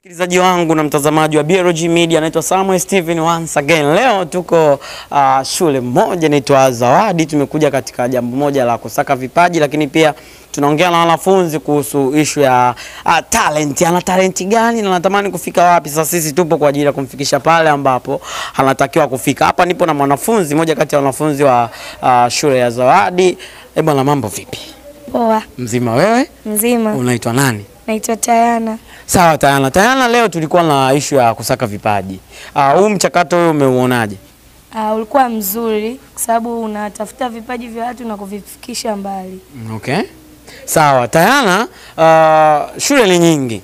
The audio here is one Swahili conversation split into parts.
Msikilizaji wangu na mtazamaji wa BLG Media, naitwa Samuel Steven once again. Leo tuko shule moja inaitwa Zawadi. Tumekuja katika jambo moja la kusaka vipaji, lakini pia tunaongea na wanafunzi kuhusu issue ya talent. Ana talent gani na anatamani kufika wapi? Sasa sisi tupo kwa ajili ya kumfikisha pale ambapo anatakiwa kufika. Hapa nipo na mwanafunzi mmoja kati ya wanafunzi wa shule ya Zawadi. Eh bwana, mambo vipi? Poa. Mzima wewe? Mzima. Unaitwa nani? Naitwa Tayana. Sawa Tayana. Tayana, leo tulikuwa na issue ya kusaka vipaji. Huu mchakato wewe umeuonaje? Ulikuwa mzuri kwa sababu unatafuta vipaji vya watu na kuvifikisha mbali. Okay. Sawa Tayana, shule ni nyingi.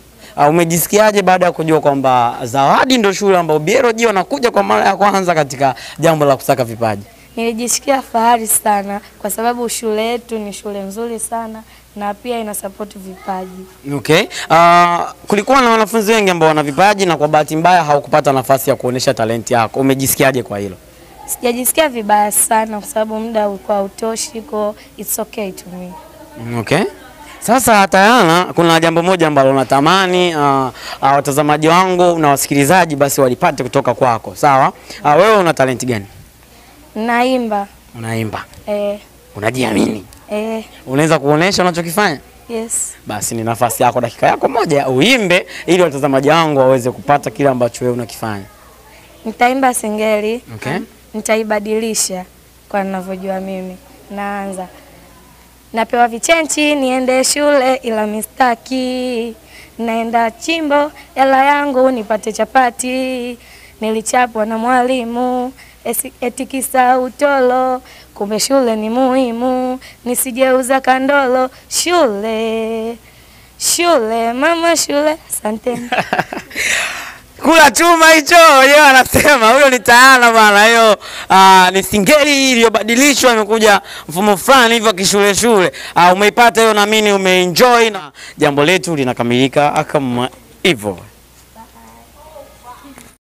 Umejisikiaje baada ya kujua kwamba Zawadi ndio shule ambayo BLG wanakuja kwa mara ya kwanza katika jambo la kusaka vipaji? Nilijisikia fahari sana kwa sababu shule yetu ni shule nzuri sana na pia ina support vipaji. Okay. Kulikuwa na wanafunzi wengi ambao wana vipaji na kwa bahati mbaya hawakupata nafasi ya kuonesha talenti yako. Umejisikiaje kwa hilo? Sijajisikia vibaya sana kwa sababu muda ulikuwa hautoshi, kwa it's okay to me. Okay. Sasa Tayana, kuna jambo moja ambalo natamani watazamaji wangu na wasikilizaji basi walipate kutoka kwako. Sawa? Wewe una talenti gani? Naimba. Unaimba? Eh. Unajiamini? Eh. Unaweza kuonesha unachokifanya? Yes. Basi ni nafasi yako, dakika yako moja uimbe ili watazamaji wangu waweze kupata kile ambacho wewe unakifanya. Nitaimba singeli. Okay. Nitaibadilisha kwa ninavyojua mimi. Naanza. Napewa vichenchi niende shule ila mistaki. Naenda chimbo hela yangu nipate chapati. Nilichapwa na mwalimu eti kisa utolo, kumbe shule ni muhimu, nisijeuza kandolo. Shule, shule, mama shule. Asante. Kula chuma hicho, yeye anasema huyo ni Tayana bwana. Hiyo ni singeli iliyobadilishwa, imekuja mfumo fulani hivyo kishule shule. Umeipata hiyo, naamini umeenjoy na jambo letu linakamilika kama hivyo.